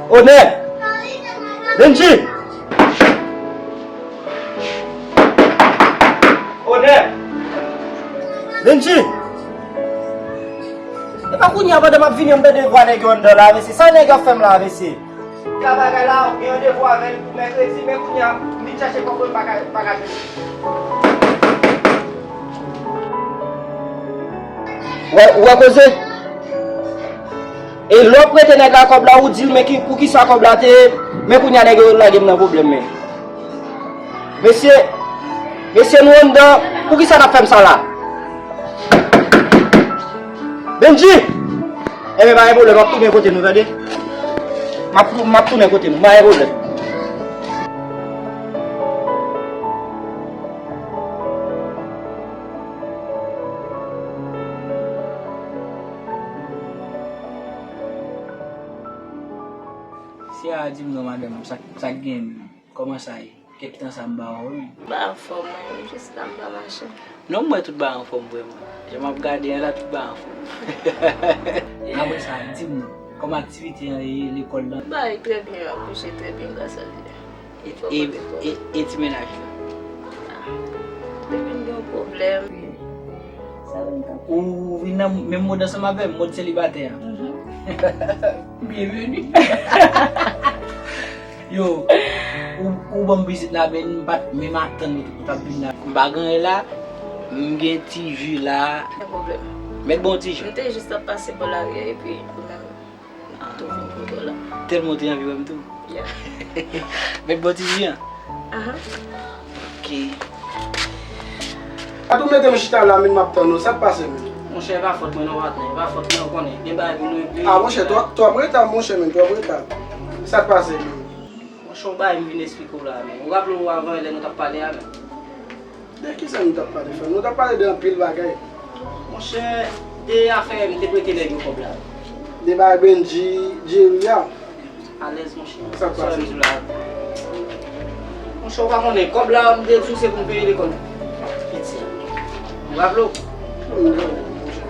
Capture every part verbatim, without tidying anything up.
Onè! Bendji! Onè! Bendji! E pa kounye a pandan m ap vini, m tande vwa nèg yo anndan la, mesye. Sa nèg yo ap fè m la, mesye? Ka bagay la, m gen randevou avè l pou mèkredi, men kounye a, m vin chache kòb mwen, m pa ka, m pa ka jwenn li. Ou wè, ou wè koze? E lè w prete nèg la kòb la, ou di l, men ki, poukisa kòb la te ye, men kounye a nèg yo lage m nan pwoblèm, men. Mesye, mesye, nou anndan, poukisa n ap fè m sa la? Bendji! Enben, pa gen pwoblèm, m ap tounen kote nou, tande? M ap, m ap tounen kote nou, pa gen pwoblèm. Siyara, di m non, madanm, sa, sa k gen menm? Kòman sa ye? Kèk tan sa m pa wè w, wi. M pa anfòm, mwen, m jis la, m pa mache. Non, m wè tout bagay anfòm vrèman. Jan m ap gade a la, tout bagay anfòm. Apre sa, di m non, kòman aktivite an ye, lekòl lan? Bagay trè byen, m ap bouje trè byen gras a Dye. E, e, e, e ti mennaj la? Ah, li vin gen yon pwoblèm. Ou vin nan menm mòd ansanm avè m, mòd selibatè a. Byenveni. Yo, ou, ou ban m vizit la, men m pa t menm atann ou t ap vin la. M pa gen anyen la, m gen ti ji la. Pa gen pwoblèm. Mèt ban w ti ji. M te jis ap pase bò lari a, epi ou menm. Ah, tou vin kote w la. Tèlman w te anvi wè m tou. Yeah. Mèt bò ti ji an. Aha. Ok. A tou mete m chita la, men m ap tann ou. Sa k pase, men? Monchè, e pa fòt mwen non, patnè. E pa fòt mwen, ou konnen. Gen bagay pou nou regle. Ah, monchè, twòp, twòp reta, monchè, men, twòp reta. Sa k pase, men? Monchè, yon bagay m vin esplike w la, men. Ou raple w avan, lè nou t ap pale a, men? De kisa nou t ap pale, frè? Nou t ap pale de anpil bagay. Monchè, de afè m te prete nèg yo kòb la. De bagay Bendji, Jerry a. Alèz, monchè. Sa k pase? Monchè, ou pa konnen, kòb la, m te di w se pou m peye lekòl piti a. Ou raple w?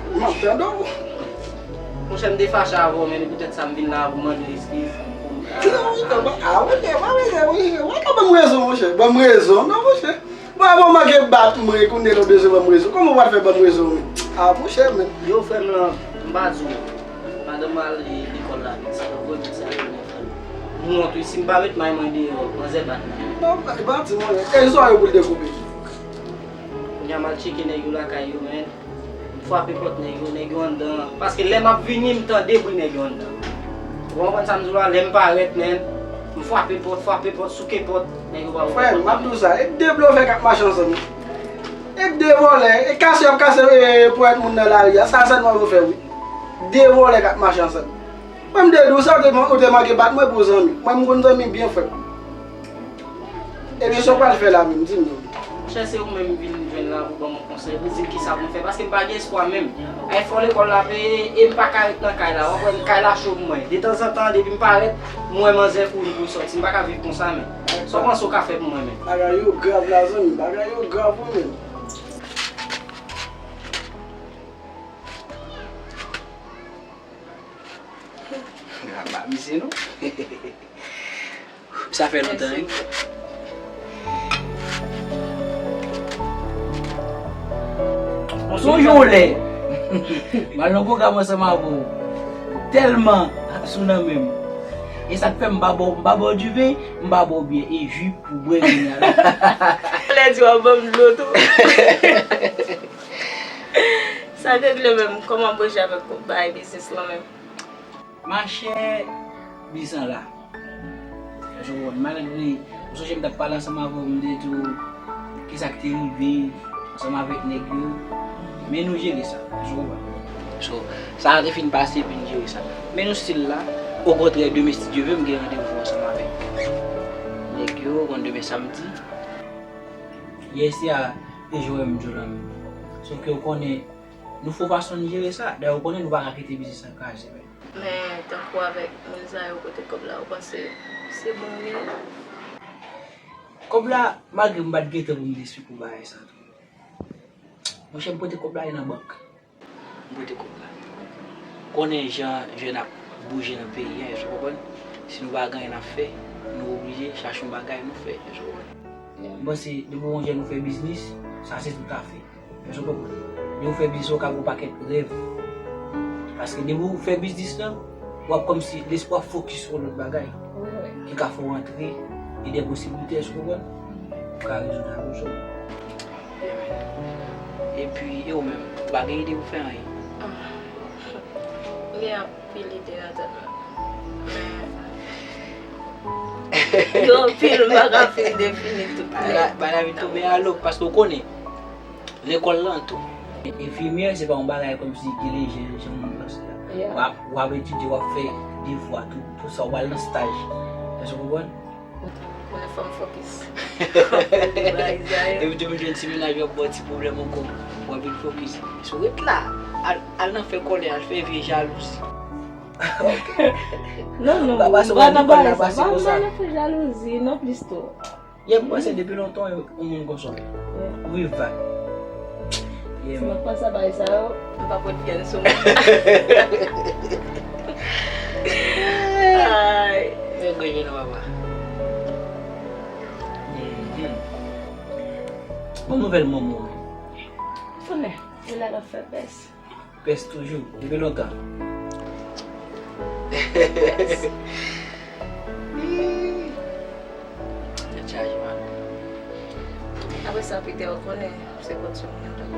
M ap tande w. Monchè, m te fache avè w, men poutèt sa m vin la pou mande w eskiz. Non, wi, non, ah, monchè, pa bezwen, wi, wi, pa ban m rezon, monchè. Ban m rezon, non, monchè. Bon, bon, manke bat mwen, kounye a w bezwen ban m rezon. Kòman w pral fè ban m rezon, wi? Ah, monchè, men. Yo, frè m lan, m pa di w. Madanm al lekòl la, piti, vre piti a, frè m. M wont, wi, si m pa met may mwen deyò, manzè bat mwen. Non, pa, pa di mwen, e zò yo pou l dekoupe. Kounye a m al tcheke nèg yo lakay yo, men. M frape pòt nèg yo, nèg yo anndan. Paske lè m ap vini, m tande bri nèg yo anndan. Ou konprann sa m di w la? Lè m parèt, men, m frape pòt, frape pòt, souke pòt, nèg yo pa ouvè pòt. Frè m, m ap di w sa, e de blofè k ap mache ansanm yo. E de vòlè, e kase y ap kase, e, ponyèt moun nan lari a, sa sèlman yo fè, wi. De vòlè k ap mache ansanm. Mwen, m te di w sa, ou te man-, ou te manke bat mwen pou zanmi. Mwen, m konn zanmi byen, frè m. Ebyen, sa w pral fè la menm, di m non. Monchè, se ou menm m vin jwenn la pou ban m yon konsèy, pou di m kisa pou m fè, paske m pa gen espwa menm. Ay, fò lekòl la peye, e m pa ka ret nan kay la, w konprann, kay la cho pou mwen. Detanzantan, depi m parèt, m wè manzè kouri pou l sòti, m pa ka viv konsa menm. Sa w panse w ka fè pou mwen menm? Bagay yo grav la, zanmi, bagay yo grav wi menm. Apa misye non. Sa fè lontan, wi. Sonje yon lè m al nan pwogram ansanm avè w. Tèlman sou nan men m. E sa k fè m pa ba w, m pa ba w diven, m pa ba w byè. E ji pou bwè kounye a la. Lè di w ap ban m dlo tou. Sa k regle menm? Kòman w bouje avèk bagay biznis lan menm? Machè, biznis lan la. Ou konprann, malgre, ou sonje m t ap pale ansanm avè w, m te di w kisa k te rive ansanm avèk nèg yo. Men nou jere sa, ou konprann. So, sa a te fin pase, epi n jere sa. Men nou still la, okontrè, demen, si Dye vle, m gen randevou ansanm avèk nèg yo, ou konn demen samdi. Yèsya, te jwe m djòl anmenm. Sòf ke ou konnen, nou fè yon fason n jere sa. Dayè, ou konnen nou pa ka kite biznis lan kraze, men. Men, tankou avèk moun sa yo, kote kòb la, ou panse se bon li ye? Kòb la, malgre m pa t gen tan pou m te esplike w bagay sa tou. Monchè, m pote kòb la, li nan bank. M pote kòb la. Konnen jan jèn ap bouje nan peyi a, èske w konprann? Si nou pa gen anyen n ap fè, nou oblije chache yon bagay nou fè. Èske w konprann? M panse depi w jèn ou fè biznis, sa se toutafè. Èske w konprann? Lè w fè biznis, w ka gen yon pakèt rèv. Paske depi w fè biznis lan, w ap kòmsi lespri w ap fokis sou lòt bagay ki ka fè w antre, e de posibilite, èske w konprann? Ou ka rezoud a bezwen. Epi, e ou menm, ou pa gen ide pou fè anyen? Ah. Li Pil ide nan tèt mwen. Men, yo anpil, m pa ka fin defini tout. Bagay la, bagay la vin tonbe a lo, paske w konnen, lekòl lan tou. Enfimyè, se pa yon bagay kòmsi ki lejè, jan moun panse a. Yeah. W ap, w ap etidye, w ap fè devwa tou, pou sa, w al nan staj. Èske w konprann? Konnen fò m fokis. Epi depi w jwenn ti mennaj, w ap ba w ti pwoblèm ankò. W ap vin fokis. Si w ret la, al, al nan fè kòlè, al fè vye jalouzi. Non, non, m pa nan bagay sa. M pa nan fè jalouzi non plis tou. Yeah, m panse depi lontan, yon moun konsa. Yeah. Ou viv vag. Yeah. Si mwen panse a bagay sa yo, m pa pot vyen sou mwen. Ay. Men gwe vin papa. Mhm. Bon nouvèl manman w. Tounen, li la l ap fè pès. Pès toujou, depi lontan. Tèt chaje, man. Apre sa, Peter, ou konnen, se kot sou moun nan.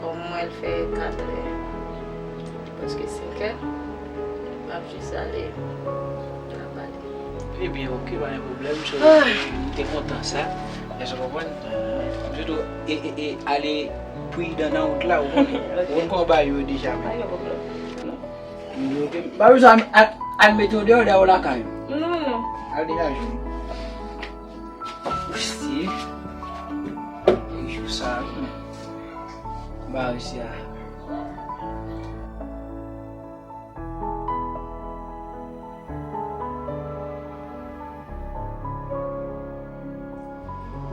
Kòm mwen, l fè katrè, prèske senkè, m ap jis ale, m ap ale. Ebyen, oke, pa gen pwoblèm, so, m te kontan sa. Èske w konprann? M sitou, e, e, e, ale pridan nan wout la, ou konnen. Ou konn kòman bagay yo ye deja, men. Pa gen pwoblèm. M di, oke. Pa bezwen al, al, al mete w deyò, deyò lakay ou. Non, non. Al degaje w. Mesye. Jou sa, hmm. Ba resi a.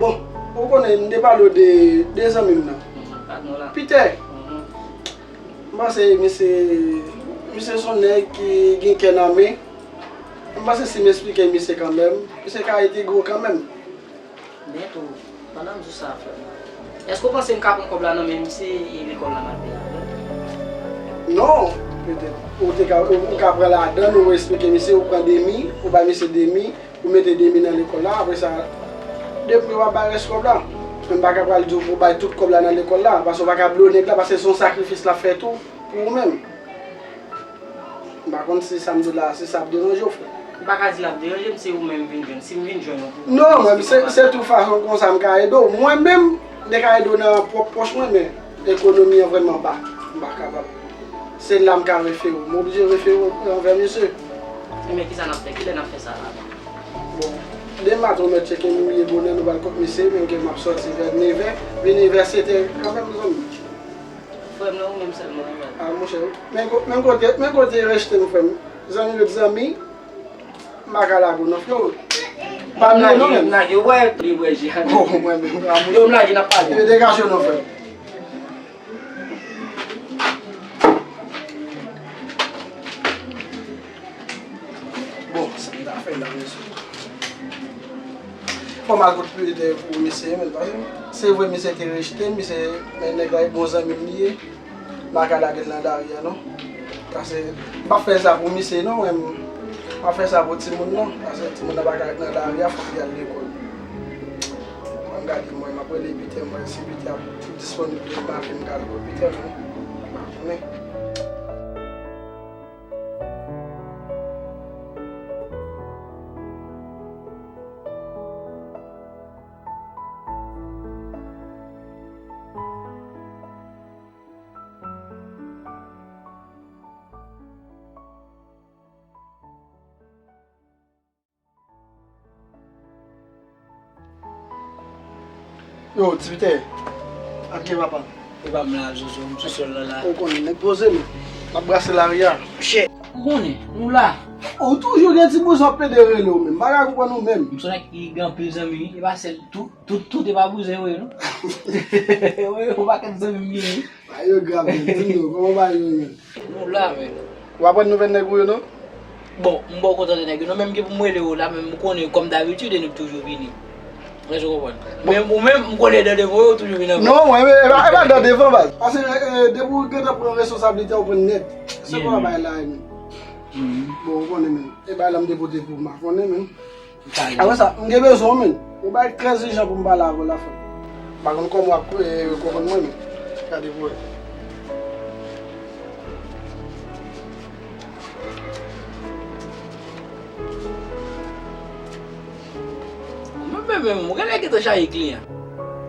Bon, ou konnen, m te pale w de, de zanmi m nan. Mhm, patnè w la. Peter. Mhm. M panse misye, misye se yon nèg ki gen kè nan men. M panse si m esplike misye kanmenm, misye ka entegre w kanmenm. Men tou, pandan m di w sa, frè m, èske w panse m ka pran kòb la nan men misye e lekòl la m al peye avè l? Non, petèt. Ou te ka, ou, ou ka pran ladan l, ou esplike misye, ou pran demi, ou bay misye demi, ou mete demi nan lekòl la, apre sa, depi w ap bay rès kòb la. Men m pa ka pral di w pou w bay tout kòb la nan lekòl la, paske w pa ka bliye nèg la, paske se yon sakrifis l ap fè tou pou ou menm. M pa konn si sa m di w la, si sa ap deranje w, frè. M pa ka di l ap deranje m, se ou menm m vin jwenn. Si m vin jwenn ou pou... Non, mwen, se, se tout fason konsa m ka ede w. Mwen menm, m te ka ede w nan pwòp pòch mwen, men ekonomi an vrèman ba. M pa kapab. Se la m ka refere w. M oblije refere w anvè misye. Ebyen, kisa n ap fè? Kilè n ap fè sa la? Bon, demen maten, ou mèt tcheke m leve bonè, nou pral kot misye, men ke m ap sòti vè nevè, vini vè setè kanmenm, zanmi. Frè m nan, ou menm sèlman, ou menm. A, monchè, men ko-, men kote, men kote rejte m, frè m. Zanmi ret zanmi, m pa ka lage w non, frè. Pa bliye non, menm. M lage, m lage, ou wè, li wè, Jehan. Oh, mwen menm, a, monchè. Yo, m lage, n ap pale. Yo, degaje w non, frè m. Bon, sa m ta fè la, mesye. Fò m al kot pwopwetè pou misye, men, paske se vre misye te rejte m, misye, men nèg la e bon zanmi m li ye. M pa ka lage l nan lari a, non. Paske m p ap fè sa pou misye, non, men m ap fè sa pou timoun nan. Paske timoun nan pa ka ret nan lari a, fòk li al lekòl. Mwen, m gade mwen, m ap rele Peter, m wè si Peter ap disponib demen maten, m ka al kot Peter, men m pa konnen. Yo, ti Pitè, ak ke papa? Epa m la, Zozo, m sou sòl lan la. Ou konnen, nèg poze nou. N ap brase lari a. Chè, ou konnen, nou la. Ou toujou gen ti bouzen w ap pede rele ou menm. M pa ka konprann ou menm. M se nèg ki gen anpil zanmi, wi. E pa sèl, tout, tout, tout e pa bouzen yo ye, non. Wi, yon pakèt zanmi m genyen, wi. Bagay yo grav, men. Di m non, kòman bagay yo ye, men? Nou la, men. Ou pa pran nouvèl nèg ou yo, non? Bon, m pa kontan de nèg yo non, menm ki pou m rele yo la, menm ou konnen, kòm dabitid, e nou k toujou vini. Èske w konprann? Men ou menm, m konnen dan devan yo, ou toujou vin anvan. Non, mwen, e pa, e pa dan devan, baz. Paske, eh, depi w gentan pran responsablite, ou pran nèt. Se pa bay la, men. Bon, ou konnen, men. E bay la, m te pote pou m, konnen, men. Apre sa, m gen bezwen w, men. Yon bagay trè ijan pou m pale avè w la, frè. M pa konn kòman w ap, eh, konprann mwen, men. Gade pou wè. Ou menm, menm, menm, ou genlè gentan chaje kliyan.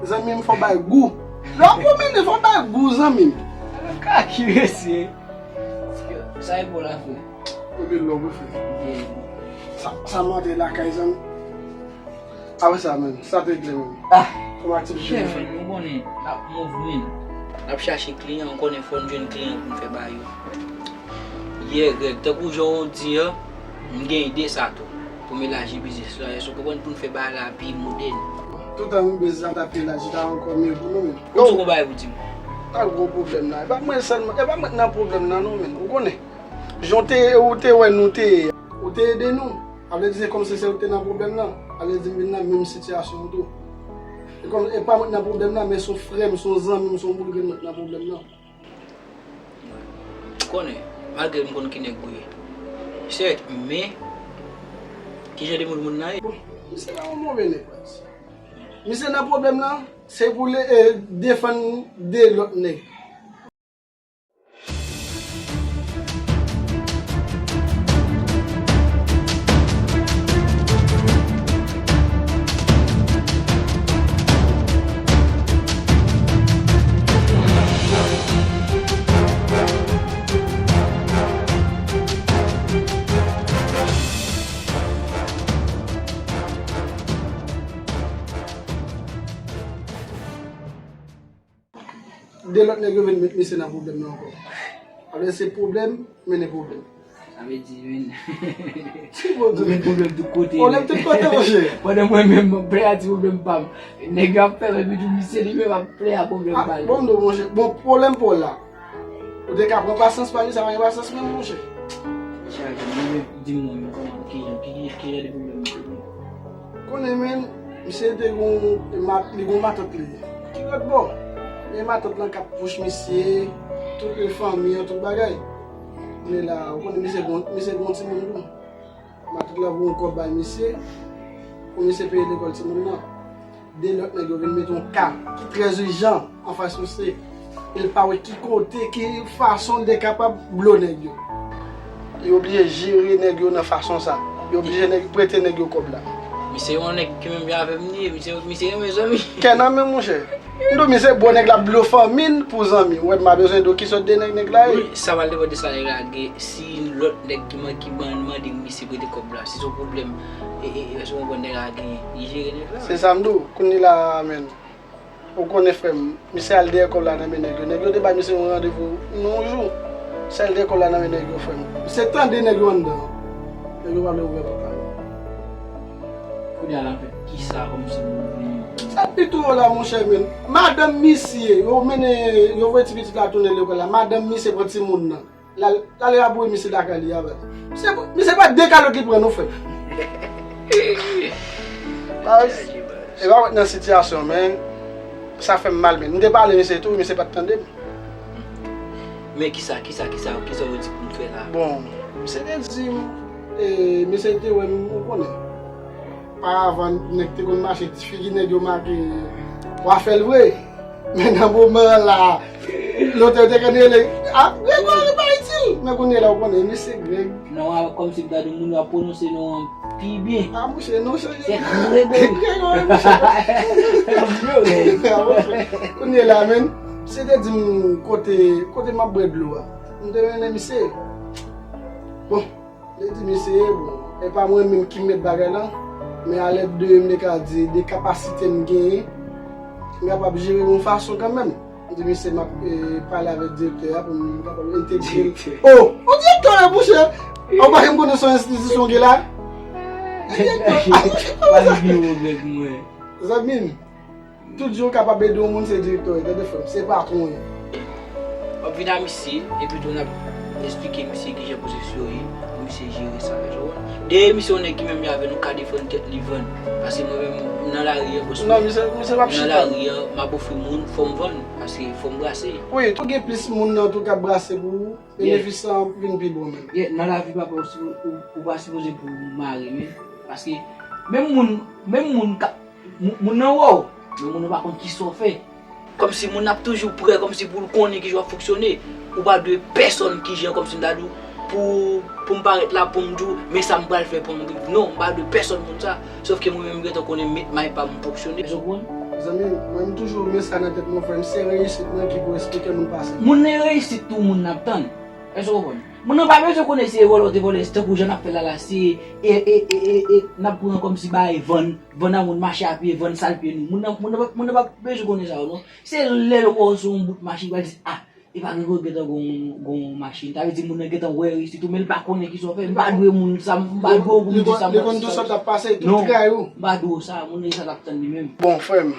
Zanmi m, fò bay gou. Lè w ap pwomennen, fò bay gou, zanmi m. Ka ki resi. Sa e bon la, frè. Ou byen lò, wi, frè. Sa, sa m antre lakay, zanmi. Apre sa, menm, sa te regle, menm. Ah! Kòman aktivite yo fè? Ou konnen, n ap move, menm. N ap chache kliyan, ou konnen fò n jwenn kliyan pou n fè ba yo. Yè, Grèg, tankou jan w di an, m gen ide sa tou. Pou m elaji biznis la, èske w konprann, pou n fè bagay la pi modèn. Toutan m bezwen ta pi elaji, ta ankò mye pou nou menm. Ou di w gon bagay pou di m. Pa gwo pwoblèm nan. E pa mwen sèlman, e pa mwen k nan pwoblèm nan non, menm. Ou konnen. Jan w te, ou te wè nou te ye a. Ou te ede nou. A vle di se kòmsi se ou ki te nan pwoblèm nan. A vle di m vin nan menm sitiyasyon w tou. E kòm, e pa mwen ki nan pwoblèm nan, men se yon frè m, se yon zanmi m, se yon moun ki mwen ki nan pwoblèm nan. Ou konnen, malgre m konn ki nèg ou ye. Sèt, men, ki jan de moun moun nan ye? Bon, misye pa yon move nèg, baz. Misye nan pwoblèm nan, se pou l, eh, defann de lòt nèg. De lòt nèg yo vin met misye nan pwoblèm nan ankò. Apre se pwoblèm, mennen pwoblèm. Sa vle di, men. Ti pwoblèm. Ou gen pwoblèm tout kote. Pwoblèm tout kote, monchè. Pandan mwen menm, m ap plè a ti pwoblèm pa m. Nèg yo ap fè, men epi tou misye li menm ap plè a pwoblèm pa li. Bon, non, monchè. Bon, pwoblèm pa w la. Ou te ka pran pasyans pa misye, sa pa gen pasyans menm, monchè. Chak jou, men di m non, men kòman, ki jan, ki, ki, ki jan de pwoblèm ou te gen? Konnen, men, misye te gon, mat, li gon matant li. Ki lòt bò? Men matant lan k ap pous misye, tout fanmi an, tout bagay. Men la, ou konnen misye gon, misye gon timoun tou. Matant lan voye yon kòb bay misye, pou misye peye lekòl timoun nan. De lòt nèg yo vin mete yon ka ki trè ijan anfas misye. E l pa wè ki kote, ki fason l te kapab blo nèg yo. Li oblije jere nèg yo nan fason sa. Li oblije nèg, prete nèg yo kòb la. Misye yon nèg ki menm jan avè m li ye, misye, misye renmen zanmi. Kè nan men, monchè. M di w, misye blo nèg la, blo fanmi n pou zanmi. Ou wè, m pa bezwen di w ki sòt de nèg nèg la ye. Wi, sa pral depann de sa nèg la gen. Si lòt nèg ki man-, ki ban-, mande misye prete kòb la, si se yon pwoblèm, e, e, e, èske w konprann nèg la genyen, li jere nèg la. Se sa m di w, kounye la a, men. Ou konnen, frè m, misye al dèyè kòb la nan men nèg yo. Nèg yo te bay misye yon randevou nan yon jou. Misye al dèyè kòb la nan men nèg yo, frè m. Misye tande nèg yo anndan. Nèg yo pa vle ouvè pòt la. Kounye a la, anfèt, kisa kòmsi moun vini? Sa pito la, monchè, men. Madanm misye, yo mennen, yo voye ti pitit la tounen lekòl la. Madanm misye pran timoun nan. L al, l al rabouyi misye lakay li a, baz. Misye, misye pa de kalòt li pran non, frè. Baz, e pa wè nan sitiyasyon, men sa fè m mal, men. M te pale misye tou, misye pa t tande m. Men kisa, kisa, kisa, kisa yo di pou m fè la? Bon, misye te di m, e, misye te wè m, ou konnen. Paravan, nèg te konn mache, ti figi nèg yo make, w a fè l vre. Men nan moman an la, lotè te konn rele, a, Gregori pa itil. Men kounye la, ou konnen, misye Greg. Non, a, kòmsi m ta di moun yo ap pwononse non an pi byen. A, mouche, non, se Gregori. Gregori, mouche. Kounye la, men, se te di m kote, kote m ap bwè dlo a. M te mennen misye. Bon. Li di misye, bon, e pa mwen menm ki mèt bagay lan, men alèd de, m te ka di, de kapasite m genyen, m kapab jere yon fason kanmenm. M di misye, m ap, e, pale avèk direktè a pou m kapab entegre l. Direktè. O! Yon direktè, wi, mouche! Ou pa janm konnen se yon enstitisyon gen la? Direktè, a, mouche, kòman sa? Zanmi m. Tout jan w kapab ede yon moun, se direktè w ye, tande frè m, se patwon w ye. W ap vin a misye, epi tou n ap, Eksplike misye kijan pozisyon ye, pou misye jere sa, w konprann? Dayè, misye yon nèg ki menm jan avè nou ka defann tèt li vann. Paske mwen menm, m nan lari a, bòs mwen. Non, misye, misye p ap chita. M nan lari a, m ap ofri moun, fò m vann, paske fò m brase. Wi, tou gen plis moun nan tou k ap brase pou ou, benefis lan vin pi bon menm. Yeah, nan lavi, papa, ou, ou, ou pa sipoze pou ou mare, men. Paske menm moun, menm moun ka, moun, moun nan wè w, men moun nan pa konn kisa w fè. Kòmsi moun nan ap toujou prè, kòmsi pou l konnen kijan w ap fonksyone. Ou pa dwe pèsòn kijan, kòmsi m ta di w, pou, pou m parèt la, pou m di w, men sa m pral fè pou m viv. Non, m pa dwe pèsòn moun sa. Sòf ke mwen menm, m gentan konnen met may pa m fonksyone. Èske w konprann? Zanmi m, mwen m toujou met sa nan tèt mwen, frè m, se reyisit mwen ki pou eksplike moun pase m. Moun nan reyisit tou moun n ap tann. Èske w konprann? Moun nan pa bezwen konnen si e vòlè w te vòlè, tankou jan n ap fè la la, si e, e, e, e, e, n ap pran kòmsi bagay vann, vann a moun, mache a pye, vann sa l pye nou. Moun nan, moun nan pa, moun nan pa bezwen konnen sa yo, non. Se lè l wè w sou yon bout machin, li pral di, a, e pa gen kote gentan gon, gon machin. Sa vle di moun nan gentan wè reyisit ou, men l pa konnen kisa w fè. M pa dwe moun sa, m pa dwe w pou m di sa. Li konn tou sa k ap pase, tout tray ou. Non, m pa dwe w sa, moun nan se sa l ap tann li menm. Bon, frè m,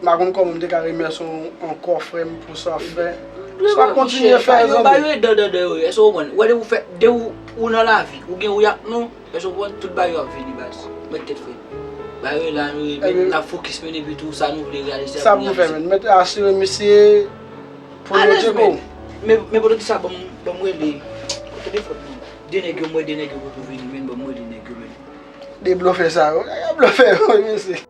m pa konn kòman m te ka remèsye w ankò, frè m, pou sa w ap fè. Sa w ap kontinye fè, zanmi. Ba yo, ba yo, dan, dan, dan, yo, èske w konprann? Wè, depi w fè, depi w, ou nan lavi, ou gen ou y ap nou, èske w konprann? Tout bagay yo ap vini, baz. Mèt tèt frè. Ba yo la, nou, men n ap fokis, men epi tou, sa nou vle reyalize, sa pou nou reyalize. Sa pou fè, men. Mèt asire misye pou nou tcheke w. Men, men pandan ki sa, ban m, ban m rele. Kote telefòn mwen? De nèg yo, m wè de nèg yo poko vini, men ban m rele nèg yo, men. De blofè sa yo. Nèg yo blofè yo, mesye.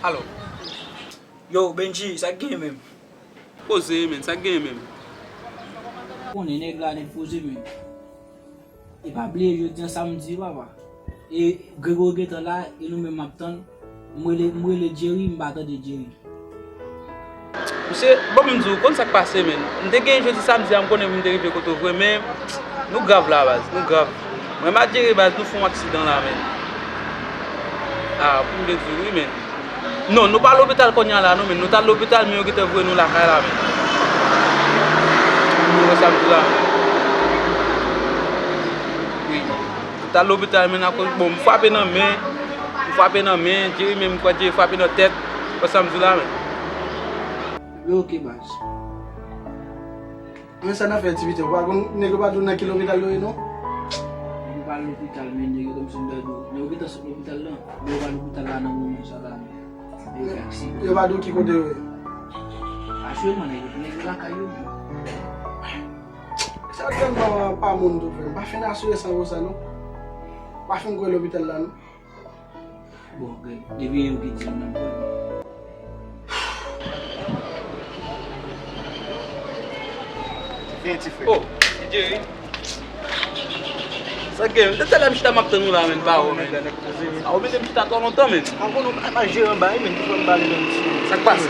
Alo. Yo, Benji, sa k genyen menm? Poze, men, sa k genyen menm? Konnen nèg la nèt poze, men. E pa bliye, jodi a samdi, papa. E Gregory gentan la, e nou menm m ap tann. M rele, m rele Jerry, m pa tande Jerry. Mesye, bon, m di w, konn sa k pase, men. M te gen jodi samdi a, m konnen pou m te rive kote w vre, men nou grav la, baz, nou grav. Mwen m ak Jerry, baz, nou fè yon aksidan la, men. A, pou m te di w, wi, men. Non, nou pa lopital kounye a la, non, men. Nou t al lopital, men yo gentan voye nou lakay la, men. Ou wè sa m di w la, men. Wi. M t al lopital, men, akoz, bon, m frape nan men, m frape nan men, Jerry menm, m kwè Jerry frape nan tèt, wè sa m di w la, men. Yo, oke, baz. Men sa n ap fè, ti pita, ou pa konn, nèg yo pa di w nan ki lopital yo ye, non? Nèg yo pa lopital, men nèg yo kòmsi m ta di w, nèg yo gentan sot lopital la, men yo pa lopital la nan moman sa la, men. Yo fè aksidan. Yo pa di w ki kote yo ye? Asireman, nèg yo, nèg yo lakay yo, men. Sa tèlman pa moun tou, frè. M pa fin asire san pou san, non. M pa fin kwè lopital la, non. Bon, Greg, depi e ou ki di m nan, m kwè. Vin, ti frè. Oh, Jerry. Sa gen, se talè m chita m ap tann ou la, men, pa ou, men. A, ou mete m chita twò lontan, men. An konnen, ou pa jere anba, men, ki fè m ba li, men. Sa k pase?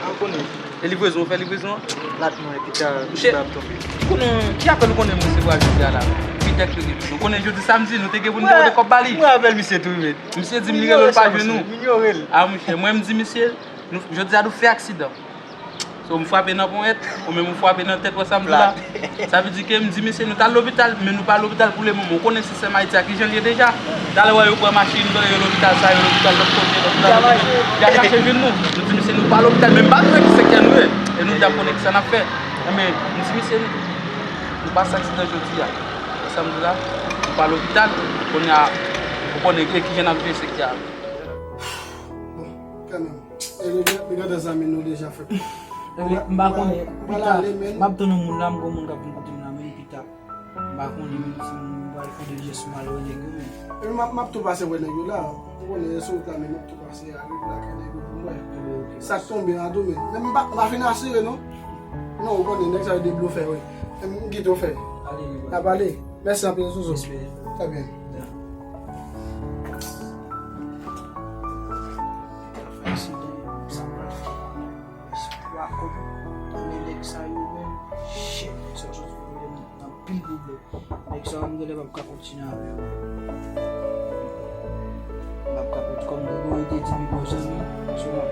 An konnen. E livrezon, ou fè livrezon an? Lat mwen, pita, pita ap tonbe. Konnen, ki apèl ou konnen m resevwa jodi a la? Pita k rele m. Ou konnen jodi samdi, nou te gen pou n te vote kòb ba li. Mwen avè l misye tou, men. Misye di m li rele w pa jwenn ou. Minyo rele. A, monchè, mwen m di misye, nou, jodi a nou fè aksidan. So, m frape nan ponyèt, ou menm ou frape nan tèt, wè sa m di la? Sa vle di ke m di misye, nou t al lopital, men nou pa lopital pou lemoman. Ou konnen sistèm Ayiti a kijan l ye deja. Talè wè yo pran machin, talè yo lopital sa, yo lopital lòt kote, lopital lòt kote. Y a chache jwenn nou. Nou di misye nou pa lopital, men m pa di ki sektè nou ye. E nou deja konnen kisa n ap fè. Enben, m di misye nou, nou pase aksidan jodi a. Wè sa m di la? Nou pa lopital, kounye a, ou konnen kijan n ap jere sektè a. Bon, kanmenm. E li gen, li gentan zanmi nou deja, frè. M pa konnen, pita, m ap tann yon moun la, m gen yon moun k ap vin kote m la, men pita. M pa konnen menm si m pral fè de jès mal wè nèg yo, men. E m ap, m ap tou pase wè nèg yo la. Ou konnen, sou wout la, men m ap tou pase, rive lakay nèg yo pou m wè. Sa k tonbe a tou, men. Men m pa, m pa fin asire, non. Non, ou konnen, nèg sa yo de blofè, wi. M kite w fè. N ap pale. Mèsi anpil, Zozo. Trè byen. Fè aksidan, sa m pral fè. Espwa kòb. Men nèg sa yo menm, shit, nèg sa yo soti pou mete m nan anpil pwoblèm. Nèg sa yo m genlè p ap ka kontinye avè yo. M p ap ka kontinye. Kòm Gregory te di pi bon zanmi, so m ap